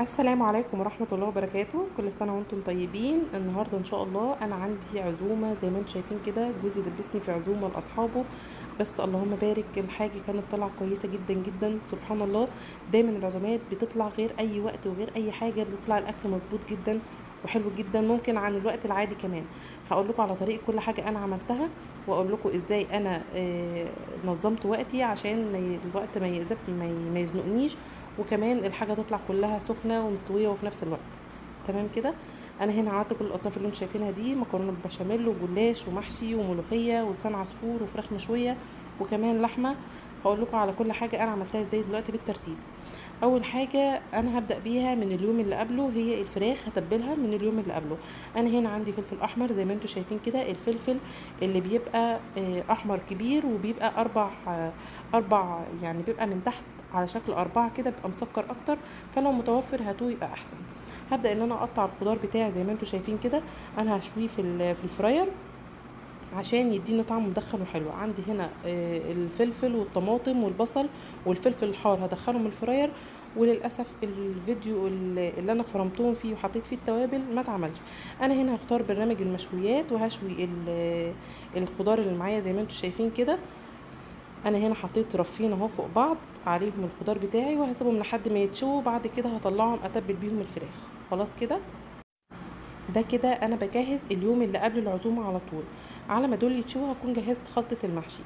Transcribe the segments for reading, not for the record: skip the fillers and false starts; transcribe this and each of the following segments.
السلام عليكم ورحمة الله وبركاته. كل سنة وانتم طيبين. النهاردة ان شاء الله انا عندي عزومة زي ما انتم شايفين كده، جوزي لبسني في عزومة لاصحابه، بس اللهم بارك الحاجة كانت طالعة كويسة جدا جدا. سبحان الله، دايما العزومات بتطلع غير اي وقت وغير اي حاجة، بتطلع الاكل مظبوط جدا وحلو جدا، ممكن عن الوقت العادي كمان. هقول لكم على طريق كل حاجة انا عملتها واقول لكم ازاي انا نظمت وقتي عشان الوقت ما يزنقنيش، وكمان الحاجة تطلع كلها سخنة ومستويه وفي نفس الوقت تمام كده. انا هنا عملت كل الاصناف اللي انتم شايفينها دي، مكرونه بالبشاميل وجلاش ومحشي وملوخيه ولسان عصفور وفراخ مشوية وكمان لحمه. هقول لكم على كل حاجة انا عملتها ازاي دلوقتي بالترتيب. اول حاجة انا هبدا بيها من اليوم اللي قبله هي الفراخ، هتبلها من اليوم اللي قبله. انا هنا عندي فلفل احمر زي ما انتم شايفين كده، الفلفل اللي بيبقى احمر كبير وبيبقى اربع، يعني بيبقى من تحت على شكل 4 كده، بيبقى مسكر اكتر، فلو متوفر هاتوه يبقى احسن. هبدا ان انا اقطع الخضار بتاعي زي ما انتم شايفين كده. انا هشويه في الفراير عشان يدينا طعم مدخن وحلو. عندي هنا الفلفل والطماطم والبصل والفلفل الحار هدخلهم الفراير، وللاسف الفيديو اللي انا فرمتهم فيه وحطيت فيه التوابل ما اتعملش. انا هنا هختار برنامج المشويات وهشوي الخضار اللي معايا زي ما انتم شايفين كده. انا هنا حطيت رفين اهو فوق بعض عليهم الخضار بتاعي، وهسيبهم لحد ما يتشووا، بعد كده هطلعهم اتبل بيهم الفراخ. خلاص كده، ده كده انا بجهز اليوم اللي قبل العزومة على طول. على ما دول يتشووا هكون جهزت خلطه المحشي.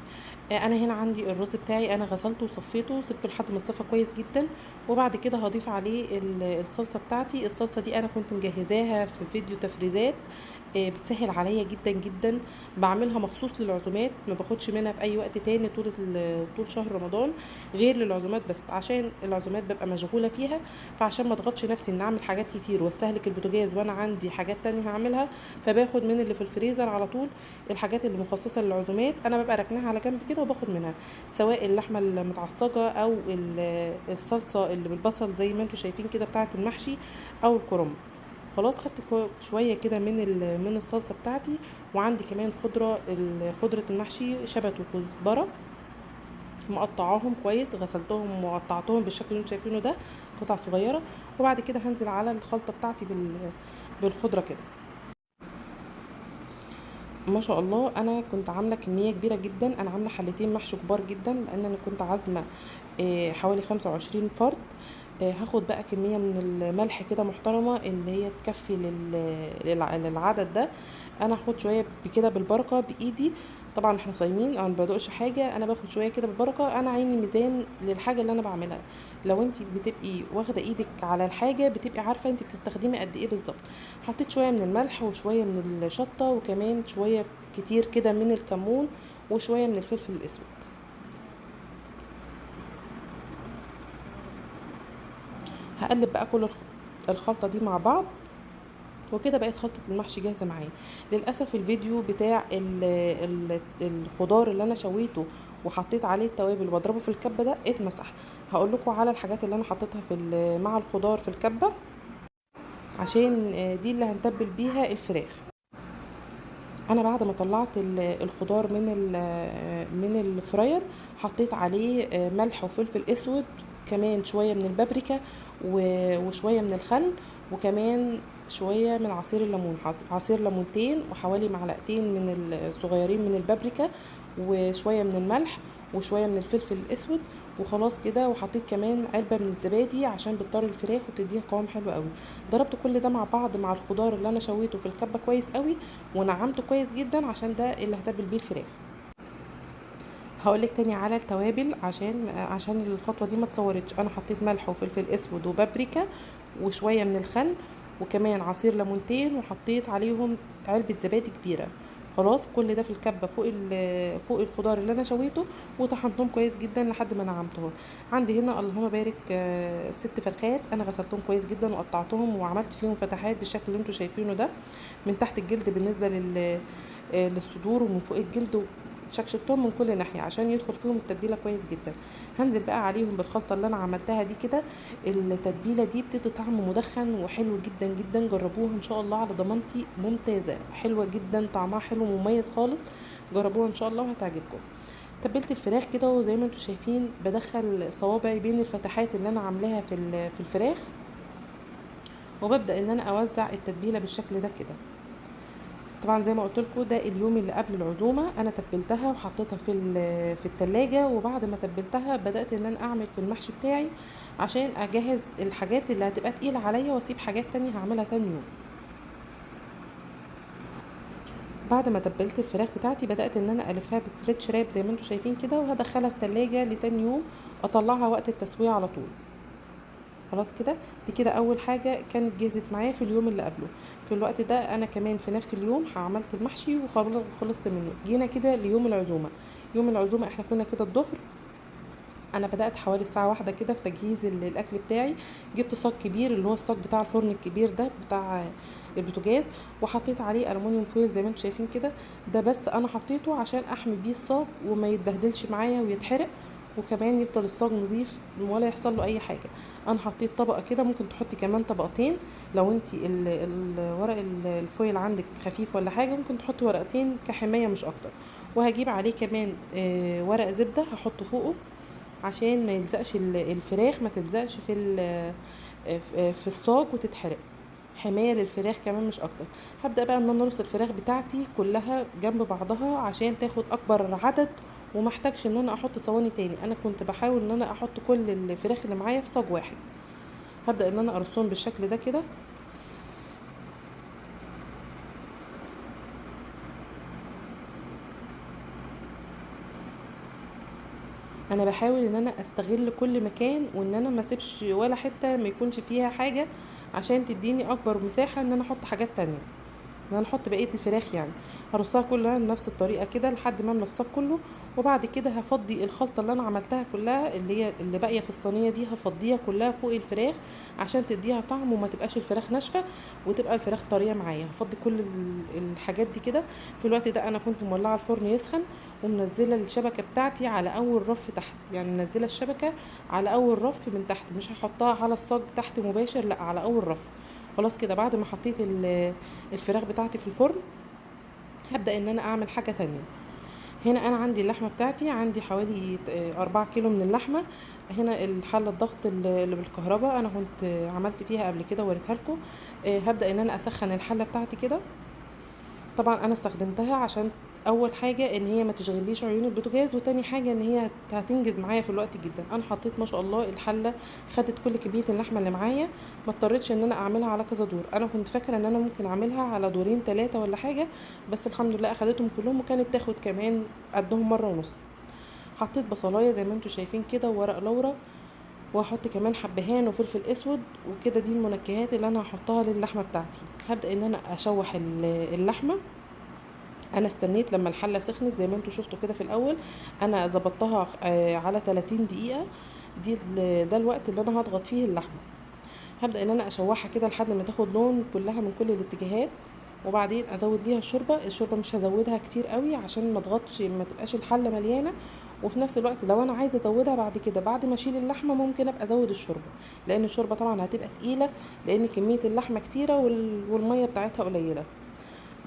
انا هنا عندي الرز بتاعي، انا غسلته وصفيته وسبته لحد ما اتصفى كويس جدا، وبعد كده هضيف عليه الصلصه بتاعتي. الصلصه دي انا كنت مجهزاها في فيديو تفريزات، بتسهل عليا جدا جدا، بعملها مخصوص للعزومات، ما باخدش منها في اي وقت تاني طول شهر رمضان غير للعزومات بس، عشان العزومات ببقى مشغولة فيها، فعشان ما اضغطش نفسي ان اعمل حاجات كتير واستهلك البوتاجاز وانا عندي حاجات تانية هعملها، فباخد من اللي في الفريزر على طول الحاجات اللي مخصصة للعزومات، انا ببقى راكناها على جنب كده وباخد منها، سواء اللحمة المتعصجه او الصلصه اللي بالبصل زي ما انتم شايفين كده بتاعه المحشي او الكرنب. خلاص خدت شوية كده من الصلصه بتاعتي، وعندي كمان خضرة المحشي شبت وكزبره مقطعاهم كويس، غسلتهم وقطعتهم بالشكل اللي انتم شايفينه ده قطع صغيرة، وبعد كده هنزل على الخلطة بتاعتي بالخضره كده. ما شاء الله انا كنت عامله كمية كبيرة جدا، انا عامله حلتين محشي كبار جدا لان انا كنت عازمة حوالي 25 فرد. هاخد بقى كمية من الملح كده محترمه اللي هي تكفي للعدد ده. انا هاخد شوية بكده بالبركة بايدي، طبعا احنا صايمين انا ما بدوقش حاجة، انا باخد شوية كده بالبركة، انا عيني ميزان للحاجة اللي انا بعملها. لو انت بتبقي واخده ايدك على الحاجة بتبقي عارفه انت بتستخدمي قد ايه بالظبط. حطيت شوية من الملح وشوية من الشطه وكمان شوية كتير كده من الكمون وشوية من الفلفل الاسود. هقلب بقى كل الخلطة دي مع بعض، وكده بقت خلطه المحشي جاهزة معايا. للاسف الفيديو بتاع الخضار اللي انا شويته وحطيت عليه التوابل وبضربه في الكبه ده اتمسح. هقول لكم على الحاجات اللي انا حطيتها مع الخضار في الكبه عشان دي اللي هنتبل بيها الفراخ. انا بعد ما طلعت الخضار من الفراير حطيت عليه ملح وفلفل اسود، كمان شوية من البابريكا وشوية من الخل، وكمان شوية من عصير الليمون، عصير ليمونتين وحوالي معلقتين من الصغيرين من البابريكا وشوية من الملح وشوية من الفلفل الاسود، وخلاص كده. وحطيت كمان علبة من الزبادي عشان بتطري الفراخ وبتديها قوام حلو قوي. ضربت كل ده مع بعض مع الخضار اللي انا شويته في الكبه كويس قوي ونعمته كويس جدا عشان ده اللي هتبل بيه الفراخ. هقولك تاني على التوابل عشان الخطوة دي ما اتصورتش. انا حطيت ملح وفلفل اسود وبابريكا وشوية من الخل وكمان عصير ليمونتين، وحطيت عليهم علبة زبادي كبيرة. خلاص كل ده في الكبه فوق الخضار اللي انا شويته، وطحنتهم كويس جدا لحد ما نعمتهم. عندي هنا اللهم بارك 6 فرخات انا غسلتهم كويس جدا وقطعتهم وعملت فيهم فتحات بالشكل اللي انتم شايفينه ده، من تحت الجلد بالنسبة للصدور ومن فوق الجلد، شكشكتهم من كل ناحية عشان يدخل فيهم التتبيله كويس جدا. هنزل بقى عليهم بالخلطه اللي انا عملتها دي كده. التتبيله دي بتدي طعم مدخن وحلو جدا جدا، جربوها ان شاء الله على ضمانتي، ممتازة حلوة جدا، طعمها حلو ومميز خالص، جربوها ان شاء الله وهتعجبكم. تبلت الفراخ كده وزي ما انتم شايفين بدخل صوابعي بين الفتحات اللي انا عاملاها في الفراخ. وببدا ان انا اوزع التتبيله بالشكل ده كده. طبعا زي ما قلت لكم ده اليوم اللي قبل العزومة، انا تبلتها وحطيتها في التلاجة، وبعد ما تبلتها بدات ان انا اعمل في المحشي بتاعي عشان اجهز الحاجات اللي هتبقى تقيلة عليا، واسيب حاجات تانية هعملها تاني يوم. بعد ما تبلت الفراخ بتاعتي بدات ان انا الفها ب stretch wrap زي ما انتم شايفين كده، وهدخلها التلاجة لتاني يوم، اطلعها وقت التسوية على طول. خلاص كده، دي كده اول حاجة كانت جهزت معايا في اليوم اللي قبله. في الوقت ده انا كمان في نفس اليوم عملت المحشي وخلصت منه. جينا كده ليوم العزومة. يوم العزومة احنا كنا كده الظهر، انا بدات حوالي الساعة 1 كده في تجهيز الاكل بتاعي. جبت صاج كبير اللي هو الصاج بتاع الفرن الكبير ده بتاع البوتاجاز، وحطيت عليه الومنيوم فويل زي ما انتم شايفين كده. ده بس انا حطيته عشان احمي بيه الصاج وما يتبهدلش معايا ويتحرق، وكمان يفضل الصاج نظيف ولا يحصل له اي حاجة. انا حطيت طبقه كده، ممكن تحطي كمان طبقتين لو انت الورق ال foil عندك خفيف ولا حاجة، ممكن تحطي ورقتين كحمايه مش اكتر. وهجيب عليه كمان ورق زبدة هحطه فوقه عشان ما يلزقش الفراخ، ما تلزقش في الصاج وتتحرق، حماية للفراخ كمان مش اكتر. هبدا بقى ان انا ارص الفراخ بتاعتي كلها جنب بعضها عشان تاخد اكبر عدد، وما احتاجش ان انا احط صواني تاني. انا كنت بحاول ان انا احط كل الفراخ اللي معايا في صاج واحد. هبدا ان انا ارصهم بالشكل ده كده. انا بحاول ان انا استغل كل مكان، وان انا ما اسيبش ولا حتة ما يكونش فيها حاجة، عشان تديني اكبر مساحة ان انا احط حاجات تانية، ان انا احط بقية الفراخ. يعني هرصها كلها بنفس الطريقة كده لحد ما املى الصاج كله، وبعد كده هفضي الخلطة اللي انا عملتها كلها اللي هي اللي باقية في الصينية دي، هفضيها كلها فوق الفراخ عشان تديها طعم وما تبقاش الفراخ ناشفة وتبقى الفراخ طرية معايا. هفضي كل الحاجات دي كده. في الوقت ده انا كنت مولعه الفرن يسخن، ومنزلة الشبكة بتاعتي على اول رف تحت، يعني منزله الشبكة على اول رف من تحت، مش هحطها على الصاج تحت مباشر، لا على اول رف. خلاص كده بعد ما حطيت الفراخ بتاعتي في الفرن هبدأ ان انا اعمل حاجة تانية. هنا انا عندي اللحمة بتاعتي، عندي حوالي 4 كيلو من اللحمة. هنا الحلة الضغط اللي بالكهرباء انا كنت عملت فيها قبل كده ووريتها لكم. هبدأ ان انا اسخن الحلة بتاعتي كده. طبعا انا استخدمتها عشان اول حاجة ان هي ما تشغليش عيون البوتاجاز، وتاني حاجة ان هي هتنجز معايا في الوقت جدا. انا حطيت ما شاء الله الحلة خدت كل كمية اللحمة اللي معايا، ما اضطريتش ان انا اعملها على كذا دور. انا كنت فاكره ان انا ممكن اعملها على دورين 3 ولا حاجة، بس الحمد لله اخدتهم كلهم، وكانت تاخد كمان قدهم مرة ونص. حطيت بصلايه زي ما انتم شايفين كده، وورق لورا، وهحط كمان حبهان وفلفل اسود وكده. دي المنكهات اللي انا هحطها للحمه بتاعتي. هبدا ان انا اشوح اللحمة. انا استنيت لما الحلة سخنت زي ما انتم شفتوا كده في الاول، انا ظبطتها على 30 دقيقة. ده الوقت اللي انا هضغط فيه اللحمة. هبدا ان انا اشوحها كده لحد ما تاخد لون كلها من كل الاتجاهات، وبعدين ازود ليها الشوربة. الشوربة مش هزودها كتير قوي عشان ما اضغطش، ما تبقاش الحلة مليانة، وفي نفس الوقت لو انا عايزه ازودها بعد كده بعد ما اشيل اللحمة ممكن ابقى ازود الشوربة، لان الشوربة طبعا هتبقى تقيلة لان كمية اللحمة كتيرة والمية بتاعتها قليله.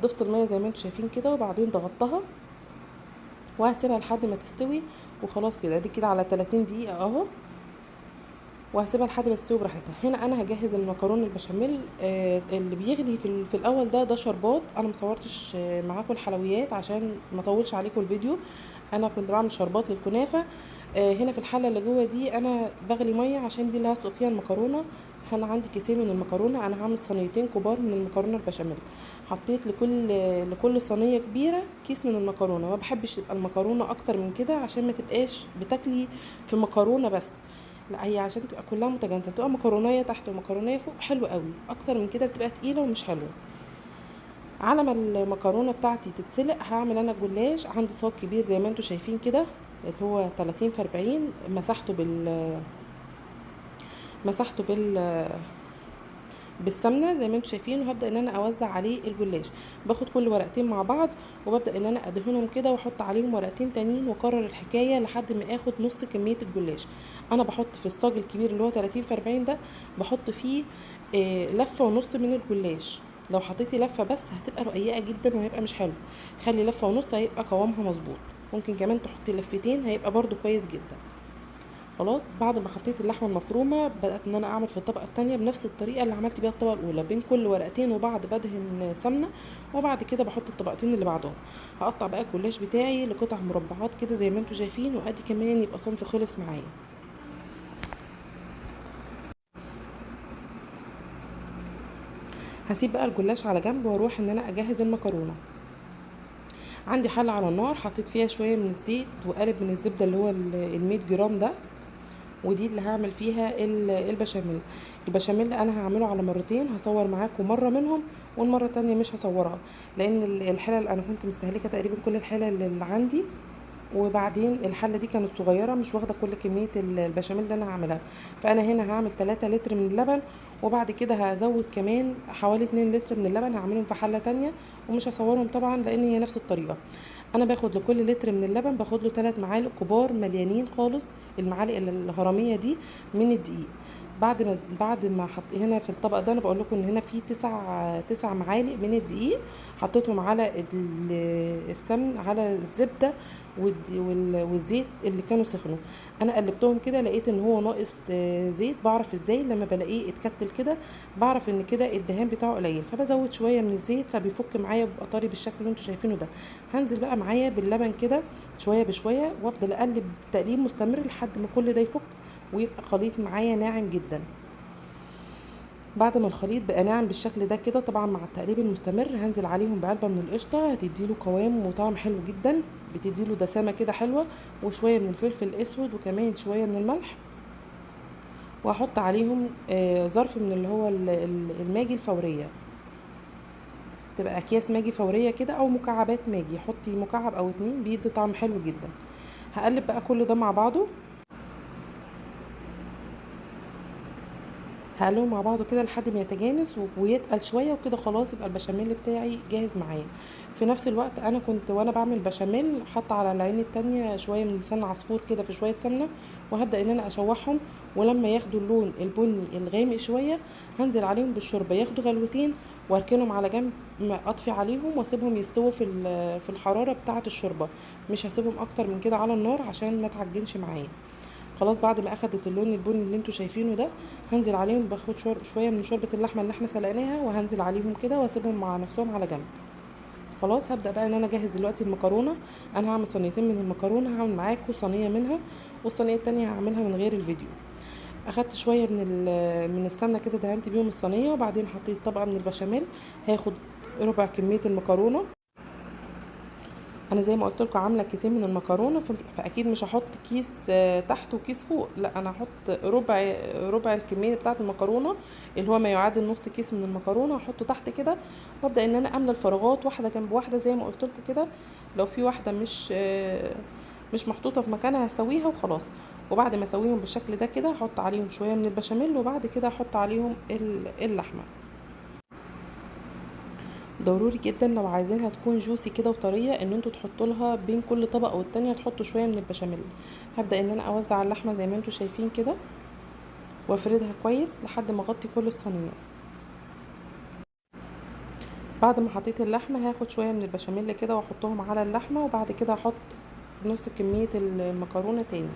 ضفت المية زي ما انتم شايفين كده، وبعدين ضغطتها وهسيبها لحد ما تستوي. وخلاص كده دي كده على 30 دقيقة اهو، وهسيبها لحد ما تستوي براحتها. هنا انا هجهز المكرونه البشاميل. اللي بيغلي في الاول ده شربات. انا مصورتش معاكم الحلويات عشان ما اطولش عليكم الفيديو. انا كنت بعمل شربات للكنافه. هنا في الحلة اللي جوه دي انا بغلي مية عشان دي اللي هسلق فيها المكرونه. انا عندي كيسين من المكرونه، انا هعمل صينيتين كبار من المكرونه البشاميل. حطيت لكل صينية كبيرة كيس من المكرونه. ما بحبش تبقى المكرونه اكتر من كده عشان ما تبقاش بتاكلي في مكرونه بس، لا هي عشان تبقى كلها متجانسة، بتبقى مكرونيه تحت ومكرونيه فوق، حلو قوي. اكتر من كده بتبقى تقيلة ومش حلوة. على ما المكرونه بتاعتي تتسلق هعمل انا الجلاش. عندي صاج كبير زي ما انتم شايفين كده اللي هو 30 في 40، مسحته بالسمنه زي ما انتم شايفين، وهبدا ان انا اوزع عليه الجلاش. باخد كل ورقتين مع بعض وببدا ان انا ادهنهم كده واحط عليهم ورقتين تانيين، واكرر الحكاية لحد ما اخد نص كمية الجلاش. انا بحط في الصاج الكبير اللي هو 30 في 40 ده بحط فيه لفه ونص من الجلاش. لو حطيتي لفه بس هتبقى رقيقه جدا وهيبقى مش حلو، خلي لفه ونص هيبقى قوامها مظبوط. ممكن كمان تحطي لفتين هيبقى برده كويس جدا. خلاص بعد ما حطيت اللحمة المفرومه بدات ان انا اعمل في الطبقة الثانية بنفس الطريقة اللي عملت بيها الطبقة الاولى، بين كل ورقتين وبعض بدهن سمنه، وبعد كده بحط الطبقتين اللي بعدهم. هقطع بقى الجلاش بتاعي لقطع مربعات كده زي ما انتم شايفين، وادي كمان يبقى صنف خلص معايا. هسيب بقى الجلاش على جنب واروح ان انا اجهز المكرونه. عندي حله على النار حطيت فيها شوية من الزيت وقالب من الزبدة اللي هو ال 100 جرام ده، ودي اللي هعمل فيها البشاميل. البشاميل انا هعمله على مرتين، هصور معاكم مرة منهم والمرة التانية مش هصورها، لان الحلل انا كنت مستهلكه تقريبا كل الحلل اللي عندي، وبعدين الحلة دي كانت صغيرة مش واخده كل كمية البشاميل اللي انا هعملها. فانا هنا هعمل 3 لتر من اللبن، وبعد كده هزود كمان حوالي 2 لتر من اللبن، هعملهم في حله تانية ومش هصورهم طبعا لان هي نفس الطريقة. انا باخد لكل لتر من اللبن باخد له 3 معالق كبار مليانين خالص، المعالق الهرميه دي من الدقيق. بعد ما حط هنا في الطبق ده، انا بقول لكم ان هنا في 9 معالق من الدقيق حطيتهم على السمن، على الزبدة والزيت اللي كانوا سخنوا. انا قلبتهم كده لقيت ان هو ناقص زيت. بعرف ازاي؟ لما بلاقيه اتكتل كده بعرف ان كده الدهان بتاعه قليل، فبزود شوية من الزيت فبيفك معايا وبيبقى طري بالشكل اللي انتوا شايفينه ده. هنزل بقى معايا باللبن كده شوية بشوية، وافضل اقلب تقليب مستمر لحد ما كل ده يفك ويبقى خليط معايا ناعم جدا. بعد ما الخليط بقى ناعم بالشكل ده كده، طبعا مع التقليب المستمر هنزل عليهم بعلبه من القشطه، هتديله قوام وطعم حلو جدا، بتديله دسامه كده حلوة، وشوية من الفلفل الاسود وكمان شوية من الملح، وهحط عليهم ظرف من اللي هو الماجي الفورية، تبقى اكياس ماجي فورية كده او مكعبات ماجي، حطي مكعب او 2 بيدي طعم حلو جدا. هقلب بقى كل ده مع بعضه، هقلبه مع بعضه كده لحد ما يتجانس ويتقل شوية وكده. خلاص يبقى البشاميل بتاعي جاهز معايا. في نفس الوقت انا كنت وانا بعمل بشاميل حاطه على العين التانية شوية من لسان عصفور كده في شوية سمنه، وهبدا ان انا اشوحهم، ولما ياخدوا اللون البني الغامق شوية هنزل عليهم بالشوربه، ياخدوا غلوتين واركنهم على جنب، اطفي عليهم واسيبهم يستووا في الحرارة بتاعه الشوربة، مش هسيبهم اكتر من كده على النار عشان ما تعجنش معايا. خلاص بعد ما اخدت اللون البني اللي انتوا شايفينه ده، هنزل عليهم باخد شوية من شوربة اللحمة اللي احنا سلقناها، وهنزل عليهم كده واسيبهم مع نفسهم على جنب. خلاص هبدا بقى ان انا اجهز دلوقتي المكرونه. انا هعمل صينيتين من المكرونه، هعمل معاكم صينية منها والصينيه التانية هعملها من غير الفيديو. اخدت شوية من السمنة كده دهنت بيهم الصينية، وبعدين حطيت طبقه من البشاميل. هاخد ربع كمية المكرونه، انا زي ما قلت لكم عامله كيسين من المكرونه، فاكيد مش هحط كيس تحت وكيس فوق، لا انا هحط ربع الكمية بتاعه المكرونه اللي هو ما يعادل نص كيس من المكرونه، هحطه تحت كده، وابدا ان انا املى الفراغات واحدة جنب واحدة زي ما قلت لكم كده. لو في واحدة مش محطوطة في مكانها هسويها وخلاص. وبعد ما اسويهم بالشكل ده كده هحط عليهم شوية من البشاميل، وبعد كده هحط عليهم اللحمة. ضروري جدا لو عايزينها تكون جوسي كده وطريه ان انتوا تحطوا لها بين كل طبقه والتانية تحطوا شوية من البشاميل. هبدا ان انا اوزع اللحمة زي ما انتوا شايفين كده، وافردها كويس لحد ما اغطي كل الصينية. بعد ما حطيت اللحمة هاخد شوية من البشاميل كده واحطهم على اللحمة، وبعد كده هحط نص كمية المكرونه تاني.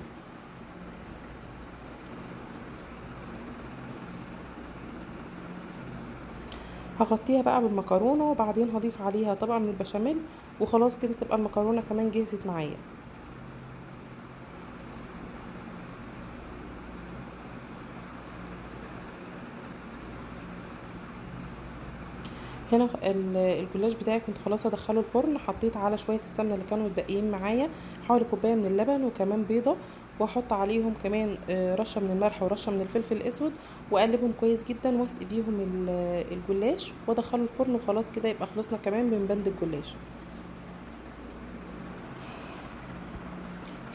هغطيها بقى بالمكرونه، وبعدين هضيف عليها طبقه من البشاميل، وخلاص كده تبقى المكرونه كمان جهزت معايا. هنا الجلاش بتاعي كنت خلاص ادخله الفرن، حطيت على شوية السمنة اللي كانوا متبقيين معايا حوالي كوباية من اللبن وكمان بيضة، واحط عليهم كمان رشه من الملح ورشه من الفلفل الاسود، واقلبهم كويس جدا واسقي بيهم الجلاش وادخله الفرن، وخلاص كده يبقى خلصنا كمان من بند الجلاش.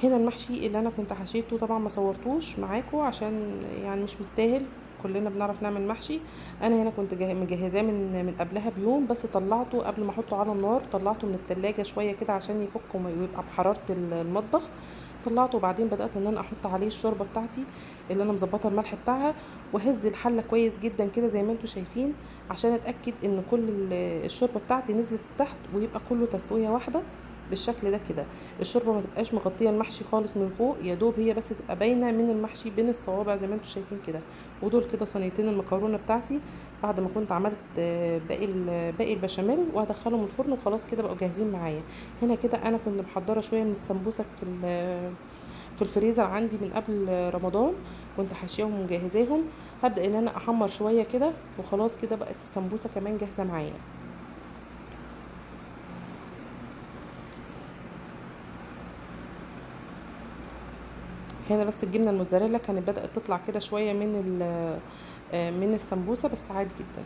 هنا المحشي اللي انا كنت حشيته طبعا ما صورتوش معاكم عشان مش مستاهل، كلنا بنعرف نعمل محشي. انا هنا كنت مجهزاه من قبلها بيوم، بس طلعته قبل ما احطه على النار، طلعته من التلاجة شوية كده عشان يفك ويبقى بحرارة المطبخ. طلعته وبعدين بدات ان انا احط عليه الشوربة بتاعتي اللي انا مظبطه الملح بتاعها، واهز الحلة كويس جدا كده زي ما انتم شايفين عشان اتاكد ان كل الشوربة بتاعتي نزلت لتحت ويبقى كله تسويه واحدة. بالشكل ده كده. الشوربة ما تبقاش مغطيه المحشي خالص من فوق، يا دوب هي بس تبقى باينة من المحشي بين الصوابع زي ما انتم شايفين كده. ودول كده صينيتين المكرونه بتاعتي بعد ما كنت عملت باقي البشاميل، وهدخلهم الفرن وخلاص كده بقوا جاهزين معايا. هنا كده انا كنت محضرة شوية من السمبوسك في الفريزر عندي من قبل رمضان، كنت حاشياهم ومجهزاهم. هبدا ان انا احمر شوية كده وخلاص كده بقت السمبوسه كمان جاهزة معايا. هنا بس الجبنة الموتزاريلا كانت بدات تطلع كده شوية من السمبوسه، بس عادي جدا.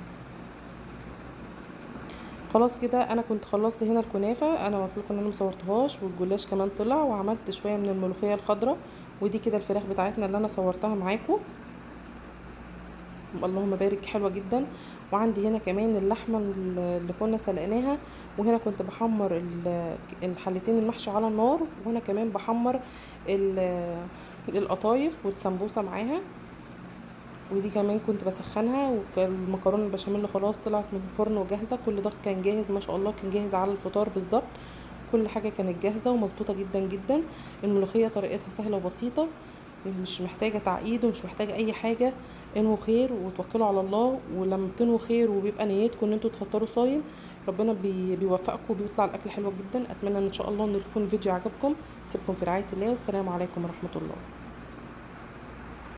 خلاص كده انا كنت خلصت هنا الكنافه، انا قلت لكم ان انا مصورتهاش، والجلاش كمان طلع، وعملت شوية من الملوخية الخضراء، ودي كده الفراخ بتاعتنا اللي انا صورتها معاكم، اللهم بارك، حلوة جدا. وعندي هنا كمان اللحمة اللي كنا سلقناها، وهنا كنت بحمر الحلتين المحشي على النار، وهنا كمان بحمر القطايف والسمبوسه معاها، ودي كمان كنت بسخنها. والمكرونه البشاميل خلاص طلعت من الفرن وجاهزة، كل ده كان جاهز ما شاء الله، كان جاهز على الفطار بالظبط، كل حاجة كانت جاهزة ومظبوطه جدا جدا. الملوخية طريقتها سهلة وبسيطة، مش محتاجه تعقيد ومش محتاجه اي حاجة. انووا خير وتوكلوا على الله، ولما بتنووا خير وبيبقى نيتكم ان انتوا تفطروا صايم، ربنا بيوفقكم وبيطلع الاكل حلو جدا. اتمنى ان شاء الله ان يكون الفيديو عجبكم. سيبكم في رعاية الله، والسلام عليكم ورحمة الله.